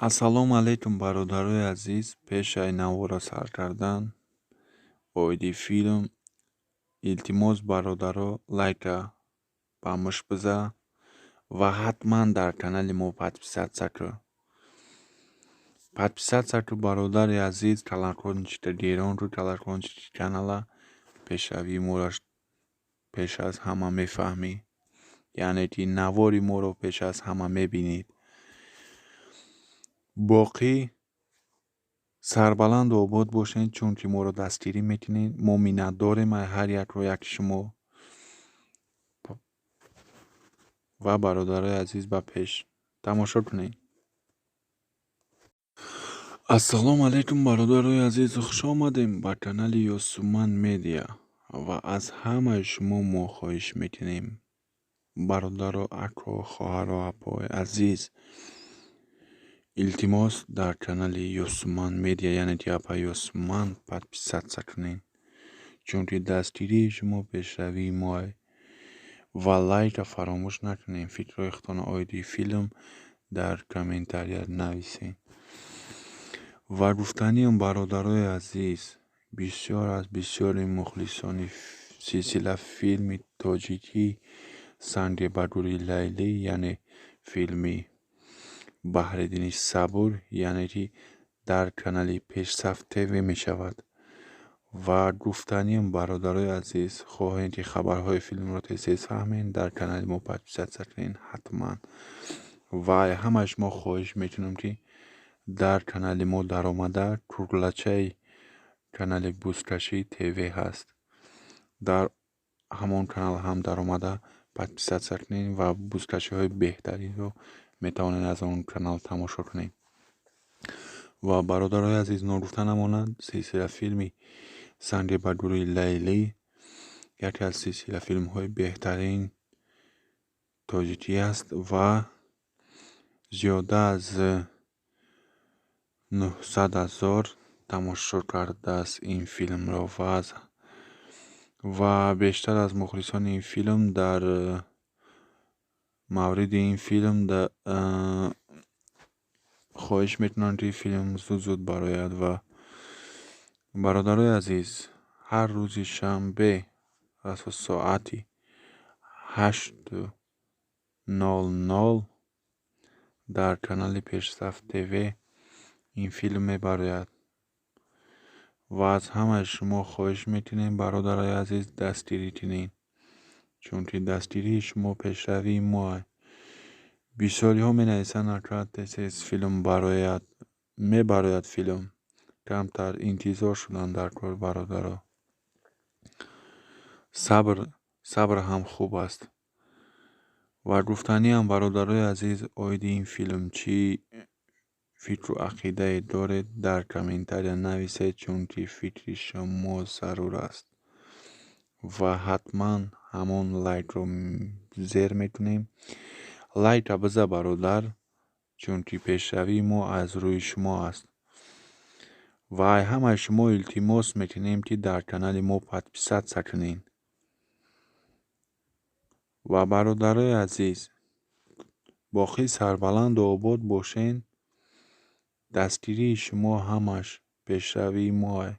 Ассалому алайкум, бародарои азиз. Пешаи навора сар кардан оиди филм, илтимос, бародаро, лайка ба муш биза ва ҳатман дар канали мо подписаться кун. Подписаться кун, бародари азиз, колокольчика гирон кун, колокольчики канала. Пешравии моро пеш аз ҳама мефаҳмӣ, яъне ки навори моро пеш аз ҳама мебинед. Боқӣ сарбаланду обод бошед, чунки моро дастгирӣ мекунед. Мо миннатдорем аз ҳар яку яки шумо. Ва, бародарои азиз, ба пеш тамошо кунед. Ассалому алайкум, бародарои азиз, хуш омадем ба канали Ёсуман Медиа. Ва аз ҳамаи шумо мо хоҳиш мекунем, бародаро, ако, хоҳаро, апои азиз, илтимос, дар канали Ёсуман Медиа, яъне ки апа Ёсуман, подписаться кунед, чунки дастгирии шумо пешравии моа. Ва лайка фаромӯш накунед, фикрҳои худтонро оиди филм дар комментария нависед. Ва гуфтаниам, бародарои азиз, бисёр аз бисёри мухлисони силсила филми тоҷикӣ «Санге ба гӯри Лайлӣ», яъне филми Баҳриддини Сабур, яъне ки дар канали Пешсаф ТВ мешавад. Ва гуфтаниам, бародарои азиз, хоҳем ки хабарҳои филмро тез-тез фаҳмед, дар канали мо подписаться кунед ҳатман. Ва ҳамаи шумо хоҳиш мекунам, ки дар канали мо даромада, круглачаи канали Бузкашӣ ТВ ҳаст, дар ҳамон канал ҳам даромада подписаться кунед ва бузкашиҳои беҳтаринро метавонед аз он канал тамошо кунед. Ва, бародарои азиз, ногуфта намонад, силсила филми «Санге ба гӯри Лайлӣ» яке аз силсила филмҳои беҳтарин тоҷикӣ аст ва зиёда аз 900 000 тамошо кардааст ин филмро. Ва бештар аз мухлисони ин филм дар мавриди ин филм хоҳиш мекунанд, ки филм зуд-зуд барояд. Ва, бародарои азиз, ҳар рӯзи шанбе расо соати 8:00 дар канали Пешсаф ТВ ин филм мебарояд. Ва аз ҳамаи шумо хоҳиш мекунем, бародарои азиз, дастгирӣ кунед, чунки дастгирии шумо пешравии моа. Бисёриҳо менависанд: «Ака, тез-тез филм барояд». Мебарояд филм, камтар интизор шудан дар кор, бародаро. Сабр, сабр ҳам хуб аст. Ва гуфтаниам, бародарои азиз, оиди ин филм чӣ фикру ақидае доред, дар комментария нависед, чунки фикри шумо зарур аст. Ва ҳатман ҳамон лайкро зер мекунем. Лайка биза, бародар, чунки пешравии мо аз рӯи шумо аст. Ва ҳамаи шумо илтимос мекунем, ки дар канали мо подписаться кунед. Ва, бародарои азиз, боқӣ сарбаланду обод бошед. Дастгирии шумо ҳамаш пешравии моа.